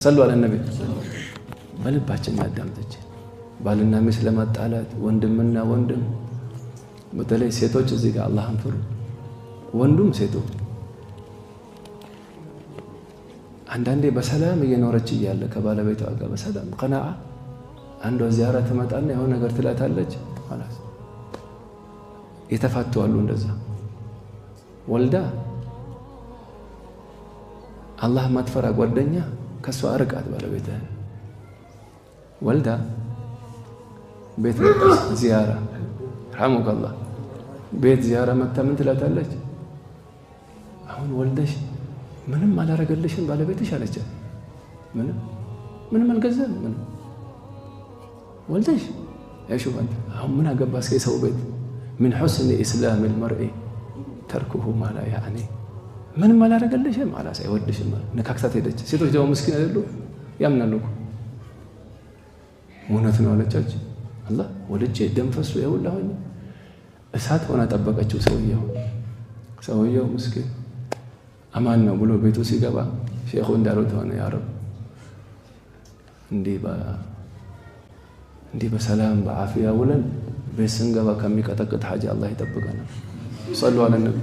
صلوا على النبي። በልባችን እናዳምጠች። ባልና ሚስት ለማጣላት፣ ወንድምና ወንድም፣ በተለይ ሴቶች እዚህ ጋር አላህን ፍሩ። ወንዱም ሴቱ አንዳንዴ በሰላም እየኖረች እያለ ከባለቤቷ ጋር በሰላም ቀናዓ አንዷ ዚያራ ትመጣና የሆነ ነገር ትላታለች። የተፋቱ አሉ። እንደዛ ወልዳ አላህ ማትፈራ ጓደኛ ከእሷ አርቃት ባለቤትህን። ወልዳ ቤት መጣች ዚያራ፣ ረሐሙከላህ፣ ቤት ዚያራ መታ ምን ትላታለች? አሁን ወልደሽ ምንም አላረገልሽም ባለቤትሽ አለቻት። ምንም ምንም አልገዛም፣ ምንም ወልደሽ ያሹፍ አንተ አሁን ምን አገባ እስከ የሰው ቤት። ምን ሑስኒ ኢስላም ልመርኢ ተርኩሁ ማላ ያዕኒ። ምንም አላረገልሽም አላስ አይወድሽም። ነካክታት ሄደች። ሴቶች ደግሞ ምስኪን አይደሉ? ያምናሉ እኮ። እውነት ነው አለቻች። አላህ ወልጄ ደም ፈሶ ይኸውልህ ሆኜ እሳት ሆና ጠበቀችው። ሰውየው ምስኪን አማን ነው ብሎ ቤቱ ሲገባ ሼኹ እንዳሉት ሆነ። ያ ረብ፣ እንዲህ በሰላም በዓፊያ ውለን ቤት ስንገባ ከሚቀጠቅጥ ሓጃ አላህ ይጠብቀናል። صلوا على النبي።